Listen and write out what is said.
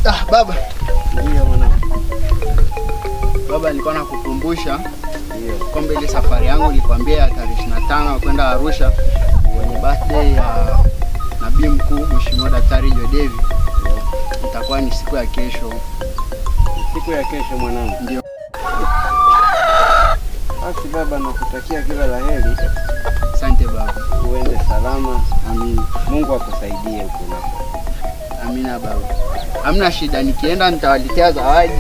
Ah, baba. Ndio mwanangu. Baba, nilikuwa nakukumbusha kwamba ile safari yangu nilikwambia ya tarehe 25 kwenda Arusha kwenye birthday ya Nabii Mkuu Mheshimiwa Daktari Jodevi itakuwa ni siku ya kesho. Siku ya kesho mwanangu. Ndio. Basi baba, nakutakia kila la heri. Asante baba. Uende salama. Amina. Mungu akusaidie huko nako. Amina baba. Hamna shida, nikienda nitawaletea zawadi.